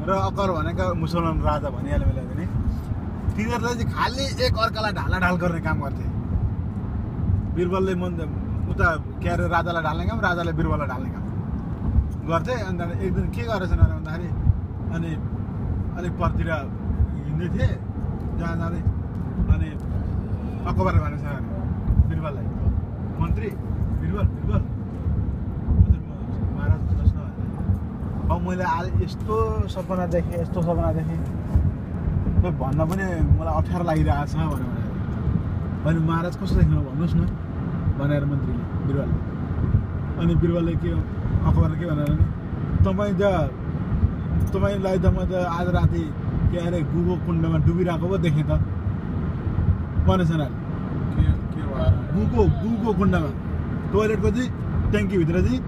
र अकबर भनेका मुसलमान राजा भनिहाल्यो मैले पनि तिनीहरूले चाहिँ खालि एक अर्कालाई ढालाढाल गर्ने काम गर्थे बिरबलले उता के अरे राजालाई ढाल्ने काम राजाले बिरबललाई ढाल्ने काम गर्थे अन्त एक दिन के गरेछन् अरे भन्दाखेरि अनि अलिक परतिर हिँड्दै थिए जहाँ जाँदै अनि अकबरले भनेछ बिरबललाई मन्त्री बिरबल महाराज प्रश्न अब मैले आज यस्तो सपना देखेँ भन्न पनि मलाई अप्ठ्यारो लागिरहेको छ भने महाराज कस्तो देख्नु भन्नुहोस् न भनेर मन्त्रीले बिरबलले अनि बिरबलले के अकबरले के भनेर तपाईँलाई त म त आज राति के अरे गुको कुण्डमा डुबिरहेको पो देखेँ त भनेछन् अरे गुको कुण्डमा टोइलेटको चाहिँ ट्याङ्कीभित्र चाहिँ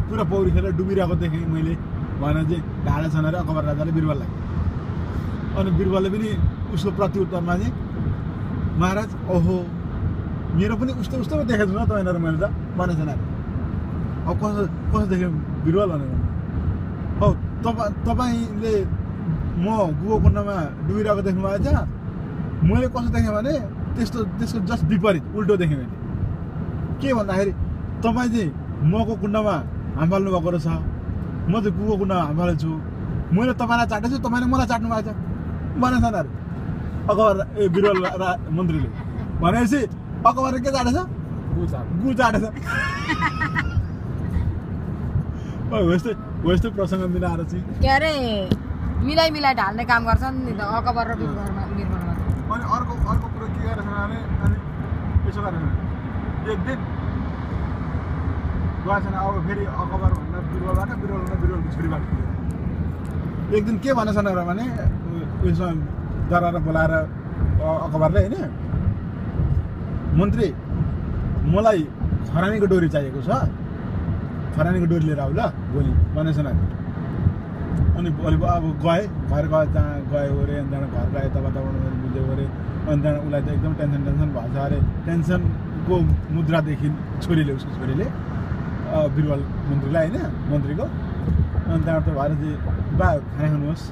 पुरा पौडी खेलेर डुबिरहेको देखेँ मैले भनेर चाहिँ ढाडा छन् अरे अकबर राजाले बिरबललाई अनि बिरबलले पनि उसको प्रत्युत्तरमा चाहिँ महाराज ओहो मेरो पनि उस्तो देखेको छु न तपाईँहरू मैले त भनेछन् अरे अब कसो देख्यो बिरबल भनेर औ तपाईँले म गुको कुण्डमा डुबिरहेको देख्नु भएको छ मैले कस्तो देखेँ भने त्यसको जस्ट विपरीत उल्टो देखेँ मैले के भन्दाखेरि तपाईँ चाहिँ मको कुण्डमा हाम्फाल्नु भएको रहेछ म चाहिँ गुको कुण्डमा हाम्फालेको छु मैले तपाईँलाई चाटेको छु तपाईँले मलाई चाट्नु भएको छ भनेछन् अरे अकबर बिरबल मन्त्रीले भनेपछि अकबरले के चाटेछ गु चाटेछ यस्तो प्रसङ्ग मिलाएर चाहिँ के अरे मिलाइ ढाल्ने काम गर्छन् नि त अकबर र बिरबलमा अनि अर्को कुरो के गरेछ भने अनि यसो गरेछ एक दिन गएछन् अब फेरि अकबर भन्दा बिरबलबाट बिरबलको छोरीबाट एक दिन के भनेछन् र भने उयसमा दरबारमा बोलाएर अकबरले होइन मन्त्री मलाई खरानीको डोरी चाहिएको छ खरानीको डोरी लिएर आऊ ल भोलि भनेछन् अरे अनि भोलि अब घर जहाँ गयो अरे अनि त्यहाँबाट घर गयो तब बुझ्यो अरे अनि त्यहाँबाट उसलाई त एकदम टेन्सन भएछ अरे टेन्सनको मुद्रादेखि उसको छोरीले बिरबल मन्त्रीलाई होइन मन्त्रीको अनि त्यहाँबाट भएर चाहिँ बा खाना खानुहोस्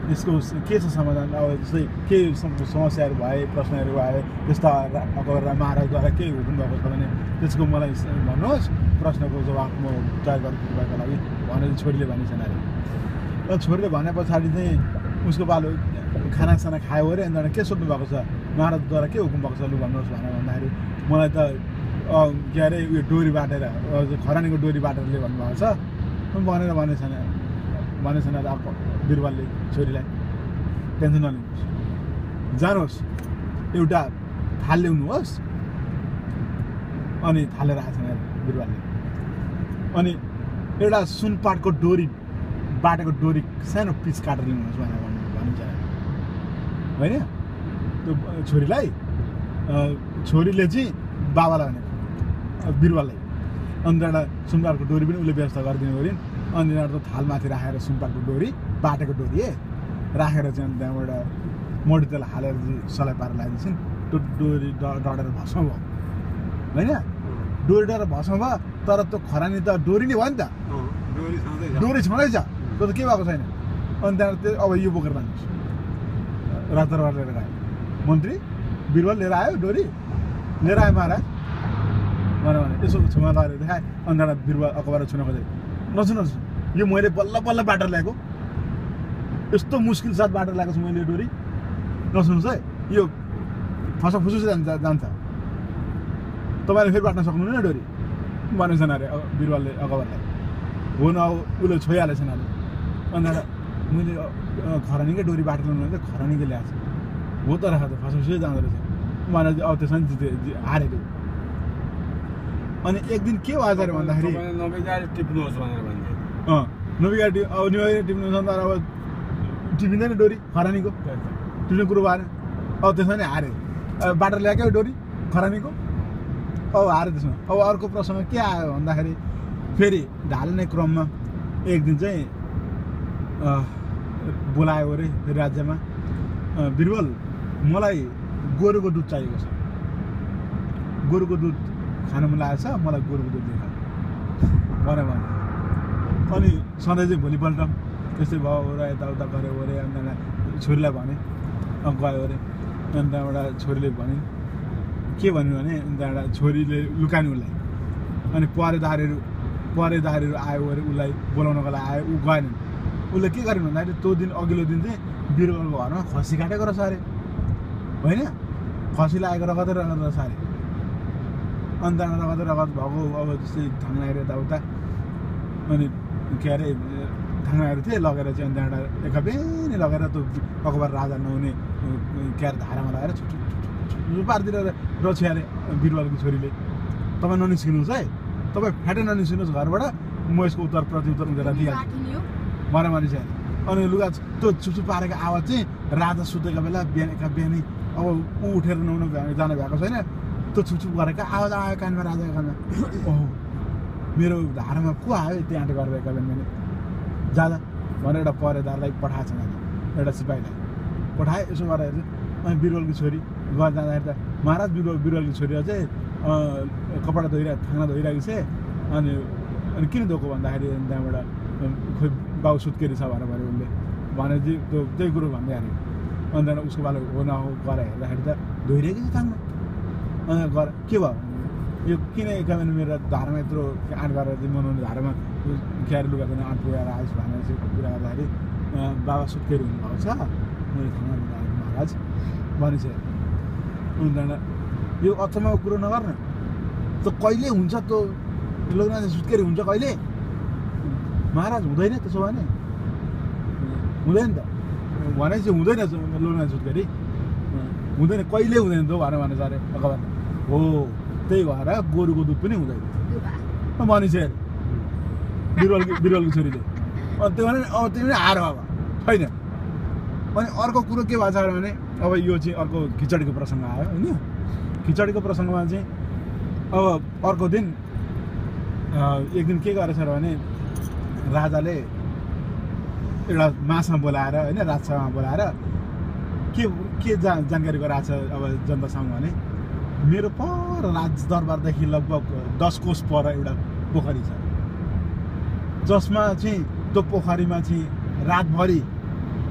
यसको के छ समाधान अब जस्तै के समस्याहरू भए प्रश्नहरू भए त्यस्ता अकबर महाराजद्वारा केही हुनुभएको छ भने त्यसको मलाई भन्नुहोस् प्रश्नको जवाब म तयार गर्नुको लागि भनेर छोरीले भनेछन् अरे र छोरीले भने पछाडि चाहिँ उसको बालो खानासाना खायो अरे अनि के सोध्नु भएको छ महाराजद्वारा के हुकुम भएको छ लु भन्नुहोस् भनेर भन्दाखेरि मलाई त के अरे उयो डोरी बाटेर खरानीको डोरी बाटेरले भन्नुभएको छ भनेर भनेछन् अरे बिरबलले छोरीलाई टेन्सन नलिनुहोस् जानुहोस् एउटा थाल ल्याउनुहोस् अनि थालेर आएछन् अरे बिरबलले अनि एउटा सुनपाटको डोरी बाटेको डोरी सानो पिस काटेर ल्याउनुहोस् भनेर भनिन्छ होइन त्यो छोरीले चाहिँ बाबालाई भनेको बिरबललाई अनि एउटा सुनपाटको डोरी पनि उसले व्यवस्था गरिदिनु पऱ्यो अनि त्यहाँबाट थालमाथि राखेर सुनपाटको डोरी बाटेको डोरी राखेर चाहिँ अनि त्यहाँबाट मोडी तेल हालेर चाहिँ सलाई पारेर लगाइदिन्छन् त्यो डोरी डढेर भस्म भयो होइन डोरी डढेर भस्म भयो तर त्यो खरानी त डोरी नै भयो नि त डोरी छँदैछ त्यो त के भएको छैन अनि त्यहाँबाट त्यो अब यो बोकेर लानुहोस् रातदरबार लिएर गयो मन्त्री बिरबल लिएर आयो डोरी लिएर आयो महाराज भने यसो छुमा लगाएर देखाएँ अनि त्यहाँबाट बिरबल अकबर छुन खोजेँ नसुनुहोस् यो मैले बल्ल बाटेर ल्याएको यस्तो मुस्किल साथ बाटेर ल्याएको छु मैले डोरी नसुनुहोस् है यो फुसुस जान्छ तपाईँले फेरि बाट्न सक्नुहुन्न डोरी भनेछन् अरे बिरबलले अकबरलाई हो न अब उसले छोइहालेछन् अरे अनि मैले खरानीकै डोरी बाटेर ल्याउनु भने खरानीकै ल्याएको छु हो त राख त फुसुसै जाँदो रहेछ मलाई चाहिँ अब त्यसमा हारेको अनि एक दिन के भएछ अरे भन्दाखेरि नबिगारी टिप्नुहोस् भनेर भन्थे नबिगारी टिप्नुहोस् भने अब टिपिँदैन डोरी खरानीको टिप्ने कुरो भएन अब त्यसमा नि हारे बाटेर ल्याएकै डोरी खरानीको अब हारे त्यसमा अब अर्को प्रसङ्ग के आयो भन्दाखेरि फेरि ढाल्ने क्रममा एक दिन चाहिँ बोलायो अरे फेरि राज्यमा बिरबल मलाई गोरुको दुध चाहिएको छ गोरुको दुध खानु मन लागेको छ मलाई गोरुको दुध दिएर भने अनि सधैँ चाहिँ भोलिपल्ट त्यस्तै भयो र यताउता गऱ्यो अरे अनि त्यहाँबाट छोरीलाई भने गयो अरे अनि त्यहाँबाट छोरीले भने के भन्यो भने अनि त्यहाँबाट छोरीले लुकानी उसलाई अनि परेदारहरू आयो अरे उसलाई बोलाउनको लागि आयो ऊ गएन उसले के गर्यो भन्दाखेरि त्यो दिन अघिल्लो दिन चाहिँ बिरुवाको घरमा खसी काटेको रहेछ अरे होइन खसी लागेको रगत रहेछ अरे अनि त्यहाँबाट रगत भएको अब जस्तै ढाङ्नाहरू यताउता अनि के अरे ढाङ्नाहरू थिए लगेर चाहिँ अनि त्यहाँबाट एकाबेनी लगेर त्यो अकबर राजा नहुने के अरे धारामा लगाएर छुट्टु पारिदिएर रह्यो अरे बिरुवाको छोरीले तपाईँ ननिस्किनुहोस् है तपाईँ फ्याटै ननिस्किनुहोस् घरबाट म यसको उत्तर प्रत्युत्तर दिएर दिइहाल्छु भनेर मानिस अनि लुगा त्यो चुचु पारेको आवाज चाहिँ राजा सुतेको बेला बिहानै अब ऊ उठेर नुहाउनु जानु भएको छैन त्यो छुचुप गरेको आवाज आयो कानमा राजाको कानमा ओहो मेरो धारामा को आयो त्यहाँ आँट गरेर एकाबेनी जाँदा भनेर एउटा परेदारलाई पठाएको छ एउटा सिपाहीलाई पठाएँ यसो गरेर हेर्छु अनि बिरुवालको छोरी घर जाँदाखेरि त महाराज बिरुवालको छोरी चाहिँ कपडा थाङ्ना धोइरहेको छ अनि किन धोएको भन्दाखेरि त्यहाँबाट खोइ बाउ सुत्केरी छ भनेर भन्यो उसले भनेपछि त्यो त्यही कुरो भन्दै हाल्यो अनि त्यहाँबाट उसको बालो हो नहो गएर हेर्दाखेरि त धोइरहेको छ थाङ्ना अनि गर के भयो यो किन एकाबेनी मेरो धारामा यत्रो आँट गरेर चाहिँ मनाउने धारामा क्यारी लुगा पनि आँट पुऱ्याएर आइस भनेर चाहिँ कुरा गर्दाखेरि बाबा सुत्केरी हुनुभएको छ मैले थाहा महाराज भनेछ अनि त्यहाँबाट यो अचम्मको कुरो नगर्नु त कहिले हुन्छ त्यो लग्न सुत्केरी हुन्छ कहिले महाराज हुँदैन त्यसो भने हुँदैन त भनेपछि हुँदैन लग्न सुत्केरी हुँदैन कहिले हुँदैन त भनेर अरे अकबर हो त्यही भएर गोरुको दुध पनि हुँदैन भनिन्छ बिरुवालको छोरीले अनि त्यो भने अब त्यो पनि हार अब छैन अनि अर्को कुरो के भएको छ भने अब यो चाहिँ अर्को खिचडीको प्रसङ्ग आयो होइन खिचडीको प्रसङ्गमा चाहिँ अब अर्को दिन एक दिन के गरेछ भने राजाले एउटा माछा बोलाएर होइन राजसभामा बोलाएर के जानकारी गराएको छ अब जनतासँग भने मेरो पर राजदरबारदेखि लगभग 10 कोस पर एउटा पोखरी छ जसमा चाहिँ त्यो पोखरीमा चाहिँ रातभरि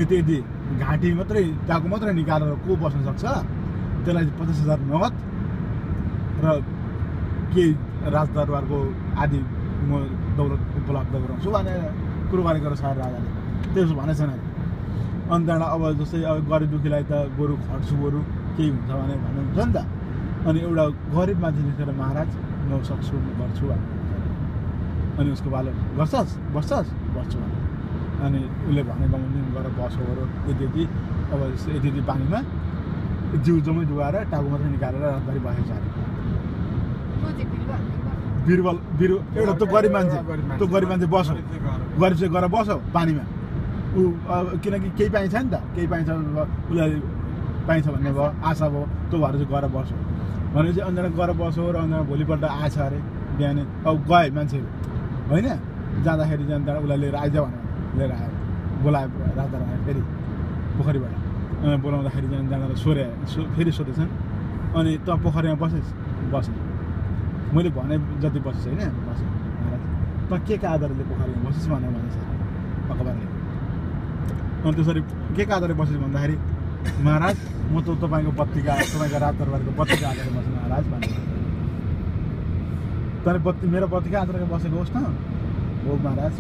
यति घाँटी मात्रै टाको मात्रै निकालेर को बस्न सक्छ त्यसलाई 50,000 नगद र के राजदरबारको आदि म दौलत उपलब्ध गराउँछु भनेर कुरो गरेको रहेछ राजाले त्यसो भनेको छैन अनि त्यहाँबाट अब जस्तै अब गरिब दुखीलाई त गोरु खट्छु गोरु केही हुन्छ भने भन्नुहुन्छ नि त अनि एउटा गरिब मान्छे निस्केर महाराज म सक्छु म गर्छु भनेर अनि उसको बालो गर्छस् बस्छस् बस्छु भने अनि उसले भनेको गएर बसो गरो यति अब यति पानीमा जिउ जम्मै डुबाएर टाउको मात्रै निकालेर रातभरि बसेको बिरुवा एउटा त्यो गरिब मान्छे बस्यो गरिब चाहिँ गएर बस्यो पानीमा ऊ किनकि केही पाइन्छ नि त केही पाइन्छ उसलाई पाइन्छ भन्ने भयो आशा भयो त्यो भएर चाहिँ गएर बस्यो भनेपछि अन्त गएर बस्यो र अन्त भोलिपल्ट आएछ अरे बिहानै अब गए मान्छेहरू होइन जाँदाखेरि जाँदा उसलाई लिएर आइज भनेर लिएर आयो बोलायो राजा फेरि पोखरीबाट बोलाउँदाखेरि जाँदा फेरि सोधेछन् अनि त पोखरीमा बस्ने मैले भने जति बसेछ होइन बसेँ महाराज त के आधारले पोखरीमा बसेस् भनेर भनेछ अकबरले अनि त्यसरी के आधारले बसेछ भन्दाखेरि महाराज म त तपाईँको पत्रिका तपाईँको राजदरबारको पत्रिका आधारले बसेँ महाराज भने तपाईँ मेरो पत्रिका आधारले बसेको होस् न हो महाराज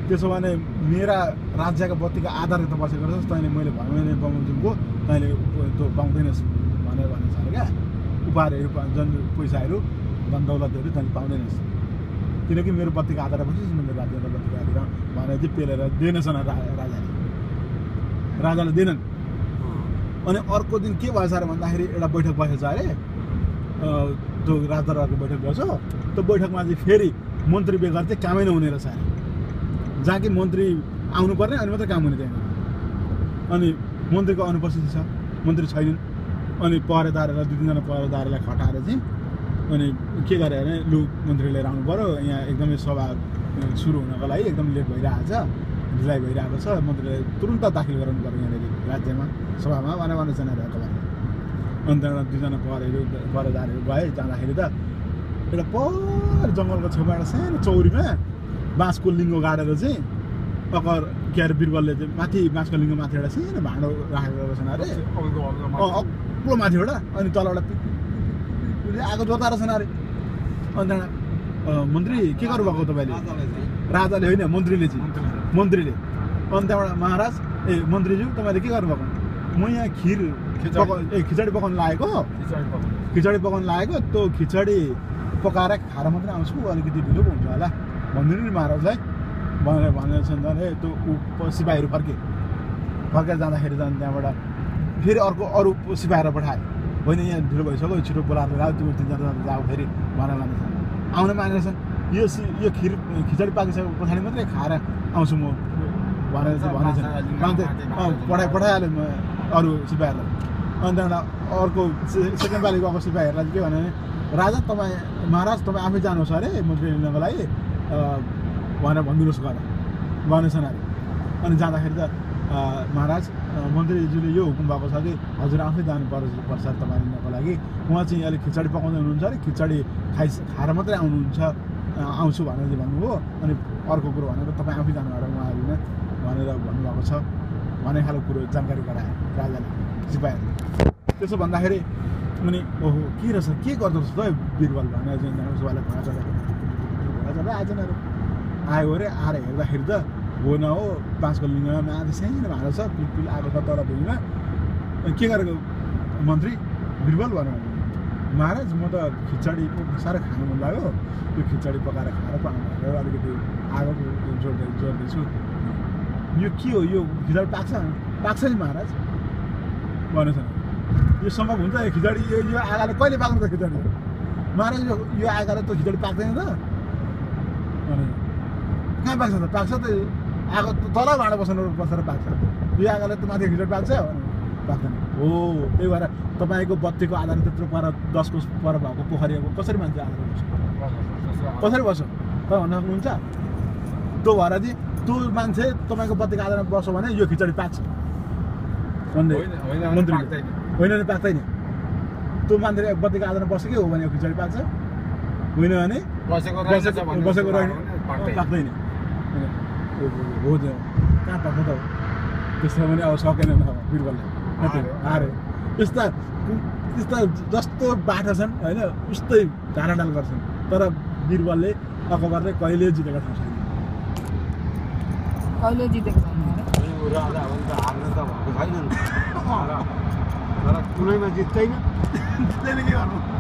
त्यसो भने मेरा राज्यको पत्रिका आधारले त बसेको रहेछ तैँले मैले भने पाउँछुको तैँले त्यो पाउँदैनस् भनेर भनेको छ अरे क्या उपहारहरू जुन पैसाहरू धन दौलतहरू तैँले पाउँदैनस् किनकि मेरो पत्रिका आधार बसेस् मेरो राज्यको पत्रिका आधार भनेर चाहिँ पेलेर दिएनछ राजाले दिएनन् अनि अर्को दिन के भएछ अरे भन्दाखेरि एउटा बैठक बसेछ अरे त्यो राजदरबारको बैठक बस्यो त्यो बैठकमा चाहिँ फेरि मन्त्री बेगर चाहिँ कामै नहुने रहेछ अरे जहाँ कि मन्त्री आउनुपर्ने अनि मात्रै काम हुने त्यहाँ अनि मन्त्रीको अनुपस्थिति छ मन्त्री छैनन् अनि पहरेदारलाई 2-3जना पहरेदारलाई खटाएर चाहिँ अनि के गरे भने लु मन्त्री लिएर आउनु पऱ्यो यहाँ एकदमै सभा सुरु हुनको लागि एकदम लेट भइरहेको छ ढिलाइ भइरहेको छ मन्त्रीलाई तुरुन्त दाखिल गराउनु पऱ्यो यहाँनिर राज्यमा सभामा भनेर छैन अकबर अनि त्यहाँबाट 2जना पहरेदारहरू गए जाँदाखेरि त एउटा पर जङ्गलको छेउमा एउटा सानो चौरीमा बाँसको लिङ्गो गाडेर चाहिँ अकर के अरे बिरबलले चाहिँ माथि बाँसको लिङ्ग माथि एउटा सानो भाँडो राखेको रहेछन् अरे अग्लो माथिबाट अनि तलबाट आगो जोता रहेछन् अरे अनि त्यहाँबाट मन्त्री के गर्नुभएको तपाईँले राजाले होइन मन्त्रीले चाहिँ मन्त्रीले अनि त्यहाँबाट महाराज मन्त्रीज्यू तपाईँले के गर्नुभएको म यहाँ खिचडी पकाउनु लागेको खिचडी पकाउनु लागेको त्यो खिचडी पकाएर खाएर मात्रै आउँछु अलिकति ढिलो हुन्छ होला भनिदिनु नि महाराजलाई भनेर भनेर त्यो सिपाहीहरू फर्केर जाँदाखेरि चाहिँ त्यहाँबाट फेरि अरू सिपाहीहरू पठायो होइन यहाँ ढिलो भइसक्यो छिटो बोलाएर ल्याऊ तिम्रो तिनजना जाऊ फेरि भनेर लाँदैछ आउन मानेछन् यो खिचडी पाकिसके पछाडि मात्रै खाएर आउँछु म भनेर चाहिँ भनेछन् पठाइहाल्यो अरू सिपाहीहरूलाई अनि त्यहाँबाट अर्को सेकेन्ड पालि गएको सिपाहीहरूलाई के भन्यो भने राजा तपाईँ महाराज तपाईँ आफै जानुहोस् अरे मन्त्री लिनको लागि भनेर भनिदिनुहोस् गरेर भनेछन् अरे अनि जाँदाखेरि त महाराज मन्त्रीज्यूले यो हुकुम भएको छ कि हजुर आफै जानु पर्छ तपाईँ लिनको लागि उहाँ चाहिँ अलिक खिचडी पकाउँदै हुनुहुन्छ अरे खिचडी खाएर मात्रै आउँछु भनेर चाहिँ भन्नुभयो अनि अर्को कुरो भनेको तपाईँ आफै जानु अरे उहाँहरूले भनेर भन्नुभएको छ भन्ने खालको कुरो जानकारी गरायो राजाले सिपाहीहरूले त्यसो भन्दाखेरि अनि ओहो के रहेछ के गर्दो रहेछ त बिरबल भनेर चाहिँ उसलाई घोडा चढाएर आएछन् अरे आयो अरे आएर हेर्दाखेरि त हो न हो बाँसको लिङ्गमा माथि सानो भाँडो छ पिल आएको छ तर भुइँमा के गरेको मन्त्री बिरबल भन्यो महाराज म त खिचडी साह्रै खानु मन लाग्यो त्यो खिचडी पकाएर खाएर भनेर अलिकति आगोको जोड्दैछु यो के हो यो खिचडी पाक्छ नि महाराज भनेछ यो सम्भव हुन्छ यो खिचडी यो आगाले कहिले पाक्नु त खिचडी महाराज यो आगाले त खिचडी पाक्दैन त भने कहाँ पाक्छ त पाक्छ त आगो तल भाँडो बसेर पाक्छ यो आगाले त माथि खिचडी पाक्छ भने पाक्दैन हो त्यही भएर तपाईँको बत्तीको आधार त्यत्रो पर 10 कोस पर भएको पोखरी कसरी मान्छे आधार बस्छ कसरी बस्छ तपाईँ भन्न सक्नुहुन्छ त्यो भएर चाहिँ त्यो मान्छे तपाईँको बत्तीको आधारमा बस्छ भने यो खिचडी पाक्छ भन्दै मन्त्रीले होइन भने पाक्दैन त्यो मान्छे बत्तीको आधारमा बस्छ के हो भने खिचडी पाक्छ होइन भने बसेको रहेन पाक्दैन हो त्यो कहाँ पाक्छ त त्यस्तो भने अब सकेन बिरबलले हारे यस्ता जस्तो बाठा छन् होइन उस्तै ढाडाडाल गर्छन् तर बिरबलले अकबरले कहिले जितेका छैन कहिले जितेको छैन राजा हो नि त हार्नु त भएको छैन तर कुनैमा जित्दैन त्यसले के गर्नु